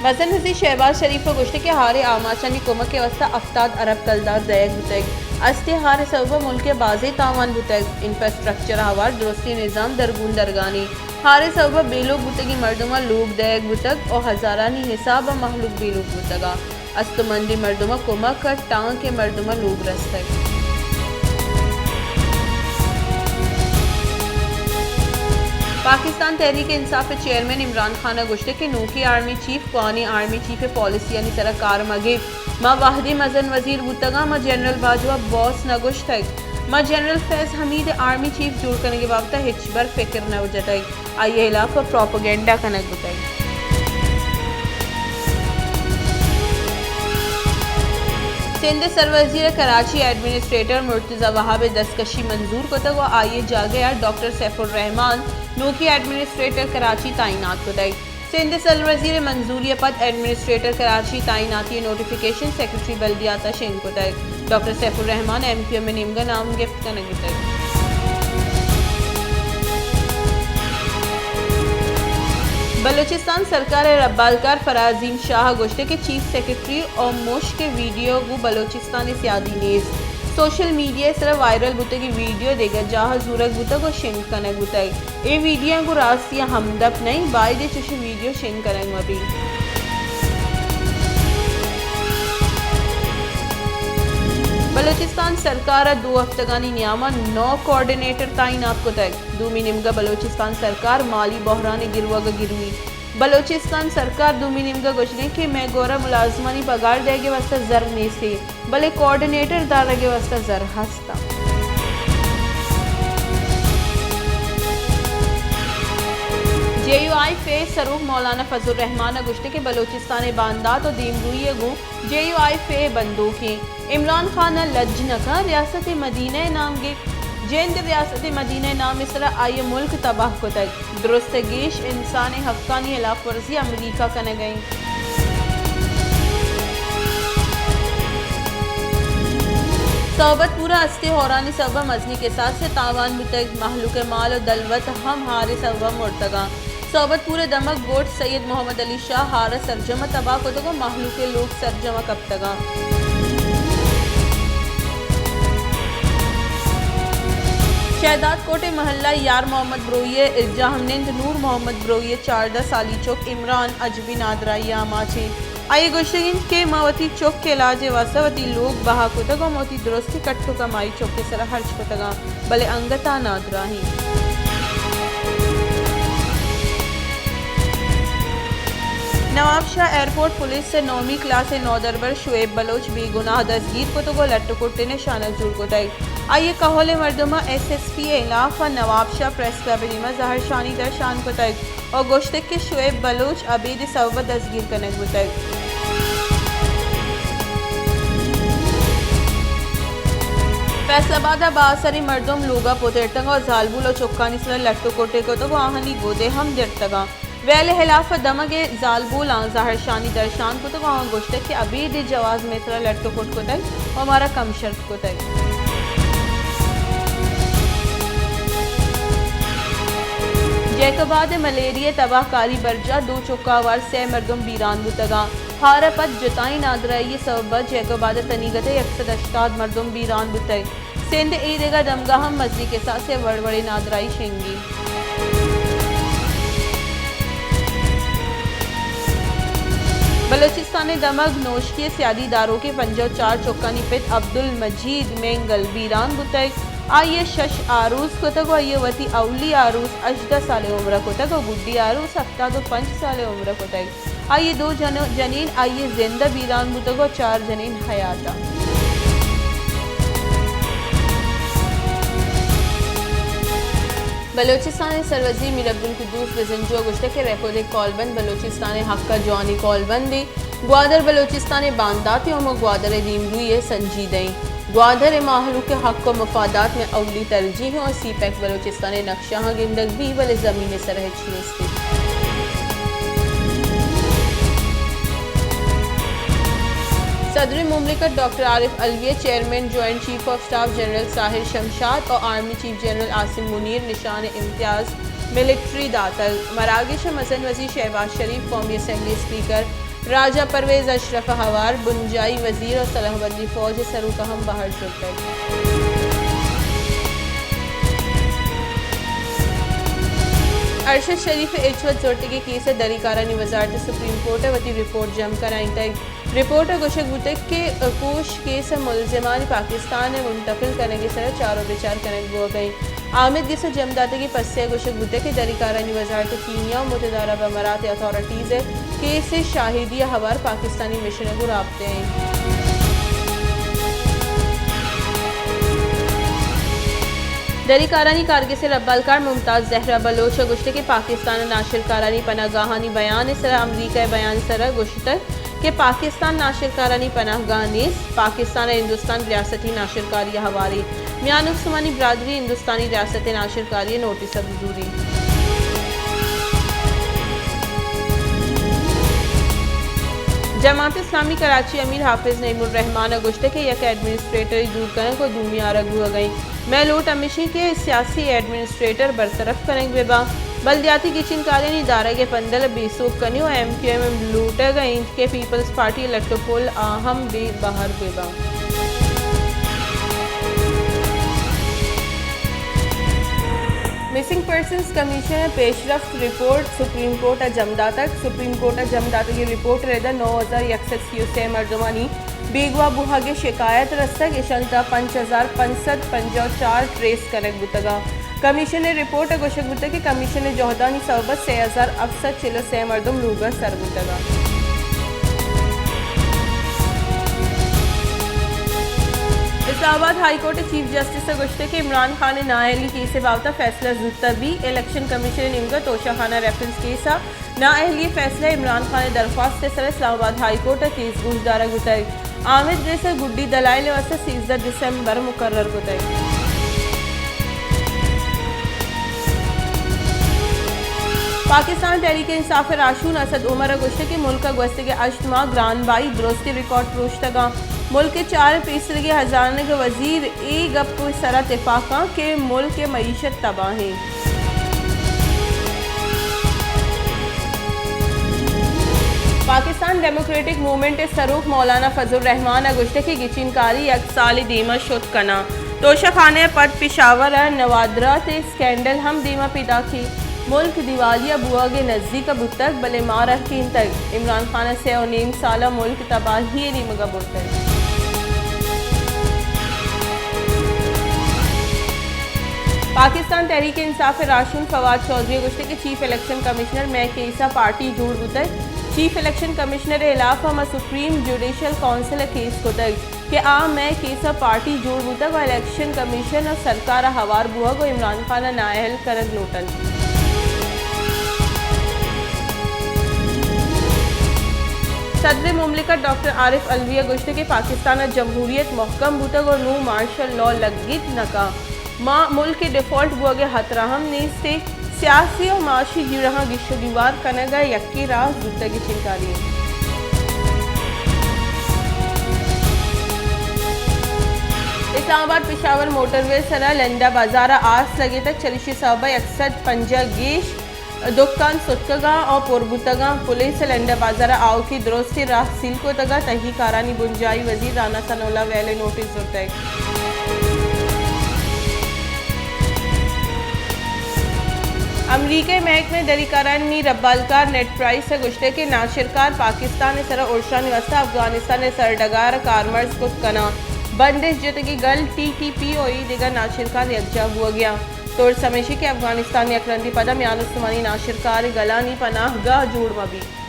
مزن وزیر شہباز شریف ءَ گوشتگ کہ ہار ءِ آماچانی کمک ءِ واستہ ہفتاد ارب کلدار دئیگ بوتگ۔ استیں ہار ءِ سبب ءَ ملک ءِ بازیں تاوان بوتگ، انفراسٹرکچر ءِ ہوار درستیں نظام درگون درگانی۔ ہار ءِ سبب ءَ بے لوگ بوتگیں مردماں لوگ دئیگ بوتگ ءُ ہزارانی حساب ءَ مہلوک بے لوگ بوتگ ءُ استمندیں مردماں کمک ءُ ٹانک ءِ مردماں لوگ رستگ۔ پاکستان تحریک انصاف ءِ چیئرمین عمران خان ءَ گوشتگ کہ نوکیں آرمی چیف کوہنیں آرمی چیف ءِ پالیسیانی سرا کار مہ گیپت۔ ما وہدے مزن وزیر بوتگاں، ما جنرل باجوہ باس نہ گوشتگ۔ ما جنرل فیض حمید ءِ آرمی چیف جوڑ کنگ ءِ بابت ءَ ہچبر فکر نہ جتگ۔ آئی ءِ ہلاف ءَ پروپیگنڈا کنگ بوتگ۔ سندھ ءِ سروزیر ءَ کراچی ءِ ایڈمنسٹریٹر مرتضی وہاب ءِ دستکشی منظور کتگ ءُ آئی ءِ جاگہ ءَ ڈاکٹر سیف الرحمان نوکیں ایڈمنسٹریٹر کراچی تعینات کتگ۔ سندھ ءِ سروزیر ءِ منظوری ءَ پد ایڈمنسٹریٹر کراچی تعیناتی ءِ نوٹیفکیشن سیکرٹری بلدیات ءَ شنگ کتگ۔ ڈاکٹر سیف الرحمان ءَ ایم کیو ایم ءِ نیمگ ءَ نام گپت کنگ بوتگ۔ بلوچستان سرکار ءِ ربالکار فراز عظیم شاہ ءَ گوشتگ کہ چیف سیکرٹری ءِ مشک ءِ ویڈیو گوں بلوچستان ءِ سیادی نیست۔ سوشل میڈیا ءِ سرا وائرل بوتگیں ویڈیو دگہ جاہ ءَ زورگ بوتگ ءُ شنگ کنگ بوتگ۔ اے ویڈیو گوں راستی ءَ ہمدپ نہ انت، باید ایں چوشیں ویڈیو شنگ کنگ مہ بیت۔ بلوچستان سرکار ءَ دو ہفتگانی نیام ءَ نو کوآرڈینیٹر تعینات کتگ۔ دومی نیمگ ءَ بلوچستان سرکار مالی بحران ءِ گروگ ءَ گروی۔ بلوچستان سرکار دومی نیمگ ءَ گوشگ ءَ انت کہ مئے گور ءَ ملازمانی پگار دئیگ ءِ واستہ زر نیست، بلے کوآرڈینیٹر دارگ ءِ واستہ زر ہست۔ جے یو آئی فے ءِ سروک مولانا فضل الرحمان ءَ گوشتگ کہ بلوچستان ءِ باندات ءُ دیمروئی ءَ گوں جے یو آئی فے ءِ بندوک ایں۔ عمران خان ءَ لج نہ کنت، ریاست مدینہ ءِ نام گیپت۔ جند ءِ ریاست مدینہ ءِ نام ءِ سرا آئی ءِ ملک تباہ کتگ۔ درست ءُ گیش انسان ءِ حقانی ہلاف ورزی امریکہ کنگ ءَ انت۔ صحبت پور ءَ استیں ہورانی سبب ءَ مزنیں کساس ءِ تاوان بوتگ، مہلوک ءِ مال ءُ دلوت ہم ہار ءِ سبب ءَ مرتگ انت۔ صحبت پور ءِ دمگ گوٹھ سید محمد علی شاہ ہار ءَ سرجم ءَ تباہ کتگ ءُ مہلوک ءِ لوگ سرجم ءَ کپتگ انت۔ شہداد کوٹ ءِ محلہ یار محمد بروئی ءِ اجاہ نند نور محمد بروئی ءِ چاردہ سالی چک عمران اجبی نادراہی ءِ آماچ انت۔ آئی ءَ گوشگ انت کہ ما وتی چک ءِ علاج ءِ واستہ وتی لوگ بہا کتگ ءُ ما وتی درستیں کٹ ءُ کمائی چک ءِ سرا ہرچ کتگ انت، بلے انگت آ نادراہ انت۔ نوابشاہ ایئرپورٹ پولیس ءَ نومی کلاس ءِ نودربر شعیب بلوچ بے گناہ دزگیر کتگ ءُ لٹ ءُ کٹ ءِ نشانگ جوڑ کتگ۔ آئی ءِ کہول ءِ مردماں ایس ایس پی ءِ ہلاف ءَ نوابشاہ پریس کلب ءِ نیمگ ءَ زہرشانی درشان کتگ ءُ گوشتگ کہ شعیب بلوچ ابید ءِ سبب ءَ دزگیر کنگ بوتگ۔ فیصل آباد ءَ بااثریں مردم لوگ ءَ پترتگ ءُ زالبول ءُ چکانی سرا لٹ ءُ کٹے کتگ ءُ آہانی گدے ہم درتگ انت۔ ویل ءِ ہلاف ءَ دمگ ءِ زالبولاں زہرشانی درشان کتگ ءُ آہاں گوشتگ کہ ابید اے جواز مئے سرا لٹ ءُ کٹ کتگ ءُ مارا کم شرت کتگ۔ جیکب آباد ءِ ملیریا ءِ تباہ کاری برجاہ، دو چک ءَ ہوار سئے مردم بیران بوتگ انت۔ ہار ءَ پد جتائیں نادراہی ءِ سبب ءَ جیکب آباد ءِ تنیگت ءَ یک سد ہشتاد مردم بیران بوتگ۔ سندھ ءِ اے دگہ دمگاں ہم مزنیں کساس ءِ وڑ وڑیں نادراہی شنگی۔ بلوچستان ءِ دمگ نوشکی ءِ سیادی داروکیں پنجاہ ءُ چار چکانی پت عبدالمجید مینگل بیران بوتگ۔ آئی ءَ شش آروس کتگ ءُ آئی ءَ وتی اولی آروس ہژدہ سال ءِ عمر ءَ کتگ ءُ گڈی آروس ہفتاد ءُ پنچ سال ءِ عمر ءَ کتگ۔ آئی ءِ دو جن-، جنین آئی ءِ زند ءَ بیران بوتگ ءُ چار جنین حیات ءَ۔ بلوچستان ءِ سروزیر میر عبدالقدوس بزنجو ءَ گوشتگ کہ ریکوڈک کالبند بلوچستان ءِ حق ءَ جوانیں کالبندے۔ گوادر بلوچستان ءِ بانداتے ءُ ما گوادر ءِ دیمروئی ءِ سنجیدہ ایں۔ گوادر ءِ مہلوک ءِ حق ءُ مفادات مئے اولی ترجیح ایں ءُ سی پیک بلوچستان ءِ نقشہ آں گندگ بیت، بلے زمین ءِ سر ءَ ہچ نیست۔ صدر مملکت ڈاکٹر عارف علوی ءَ chairman joint chief of staff general Sahir Shamshad ءُ army chief general Asim Munir نشان امتیاز ملٹری داتگ۔ مراگش ءَ مزن وزیر شہباز شریف، قومی اسمبلی اسپیکر راجہ پرویز اشرف ء ہوار بنجاہی وزیر ء سلاہ بندی فوج ء سروک ء ہم بہر زرتگ۔ ارشد شریف ء ہچ وت زرتگیں کیس ء دری کارانی وزارت ء سپریم کورٹ ء وتی رپورٹ جم کنائینتگ۔ رپورٹ ء گوشگ بوتگ کہ کوش کیس ء ملزمانی پاکستان ء منتقل کنگ ء سرا چار و بچار کنگ بوگ ء انت۔ آمید گس ء جم داتگیں پسہ ء گوشگ بوتگ کہ دری کارانی وزارت کیمیا ء متداربہ امارات ء اتھارٹیز ء کیس ء شاہدی ء ہوار پاکستانی مشن ء گوں رابطہ ء انت۔ دری کارانی کارگس ء ربالکار ممتاز زہرا بلوچ ء گوشتگ کہ پاکستان ء ناشرکارانی پناہ گاہانی بیان ء سرا امریکہ ء بیان ء سرا گوشتگ کہ پاکستان ناشرکارانی پناہ گاہ نیست، پاکستان ء ہندوستان ریاستی ناشرکاری ء ہوارے، میان استمانی برادری ہندوستانی ریاست ء ناشرکاری ء نوٹس ء بزوری۔ جماعت اسلامی کراچی امیر حافظ نعیم الرحمان ء گوشتگ کہ یک ایڈمنسٹریٹرے دور کنگ ء دومی آرگ بوگ ء انت۔ مئے لوٹ ہمیش انت کہ سیاسی ایڈمنسٹریٹر برطرف کنگ بہ باں، بلدیاتی گچین کاریانی دارگ ء پندل ء بے سوب کنی و ایم کیو ایم لوٹگ ء انت کہ پیپلز پارٹی ء لٹ و پل آ ہم بے بہر بہ باں۔ مسنگ پرسنز کمیشن ء پیشرفت رپورٹ سپریم کورٹ ء جم داتگ۔ سپریم کورٹ ء جم داتگیں رپورٹ ء ردا نو ہزار یک سد سی و سے مردمانی بیگواہ بوہگ ء شکایت رستگ، اشانی تہا پنچ ہزار پنچ سد پنجاہ و چار ٹریس کنگ بوتگ انت۔ کمیشن ء رپورٹ ء گوشگ بوتگ کہ کمیشن ء جہدانی سوب ء سے ہزار ہفت سد چل و سے مردم لوگ ء سر بوتگ انت۔ اسلام آباد ہائی کورٹ ء چیف جسٹس ء گوشتگ کہ عمران خان ء نااہلی کیس ء بابت ء فیصلہ زوت ء بی، الیکشن کمیشن ء نیمگ ء توشہ خانہ ریفرنس کیس ء نااہلی ء فیصلہ عمران خان ء درخواست ء سر ء اسلام آباد ہائی کورٹ ء کیس گوشدارگ بوتگ۔ آمید گس ء گڈی دلائل ء واستہ سیزدہ دسمبر مقرر کتگ۔ پاکستان تحریک انصاف ء راہشون اسد عمر ء گوشتگ کہ ملک ء گوستگیں ہشت ماہ گران بہائی درستیں ریکارڈ پروشتگ انت۔ ملک ء چار ء پیسریگیں ہزانگ ء وزیر اے گپ ء سرا تپاک انت کہ ملک ء معیشت تباہ انت۔ پاکستان ڈیموکریٹک موومنٹ ء سروک مولانا فضل الرحمان ء گوشتگ کہ گچین کاری یک سالے دیما شت کناں۔ توشہ خانہ ء پد پشاور ء نوادرات ء اسکینڈل ہم دیما پیداک انت۔ ملک دیوالیہ بوہگ ء نزیک ء بوتگ، بلے ماں رکینتگ۔ عمران خان ء سئے و نیم سال ء ملک تباہی ء نیمگ ء برتگ۔ پاکستان تحریک انصاف ء راہشون فواد چوہدری ء گوشتگ کہ چیف الیکشن کمشنر مئے کیس ء پارٹی جوڑ بوتگ۔ چیف الیکشن کمشنر ء ہلاف ء ما سپریم جوڈیشل کونسل ء کیس کتگ کہ آ مئے کیس ء پارٹی جوڑ بوتگ و الیکشن کمیشن ء سرکار ء ہوار بوہگ و عمران خان ء نااہل کنگ لوٹ انت۔ صدر مملکت ڈاکٹر عارف علوی ء گوشتگ کہ پاکستان ء جمہوریت مہکم بوتگ و نوں مارشل لاء لگیت نہ کنت۔ ما ملک ء ڈیفالٹ بوگ ء ہترہ ہم نیست ء سیاسی و معاشی جیڑہاں گیش و گیوار کنگ ء یکیں راہ زوتگیں چنکاری انت۔ اسلام آباد پشاور موٹروے سرا لنڈا بازار ء آس لگتگ، چریشی سبب ء یک سد پنجاہ گیش دکان ستکگاں و پر بوتگاں۔ پولیس ء لنڈا بازار ء آؤکیں درستیں راہ سیل کتگ ء تہی کارانی بنجاہی وزیر رانا ثناء اللہ ویل ء نوٹس زرتگ۔ امریکہ ء محکمہ دری کارانی ربالکار نیڈ پرائس ء گوشتگ کہ ناشرکار پاکستان ء سرا ارشانی واستہ افغانستان ء سرڈگار ء کارمرز کت کناں۔ بندش جتگیں گل ٹی ٹی پی و اے دگہ ناشرکار یکجاہ بوگیاں۔ ترس ہمیشی کہ افغانستان یک رندی پدا میان استمانی ناشرکار گلانی پناہ گاہ جوڑ مہ بیت۔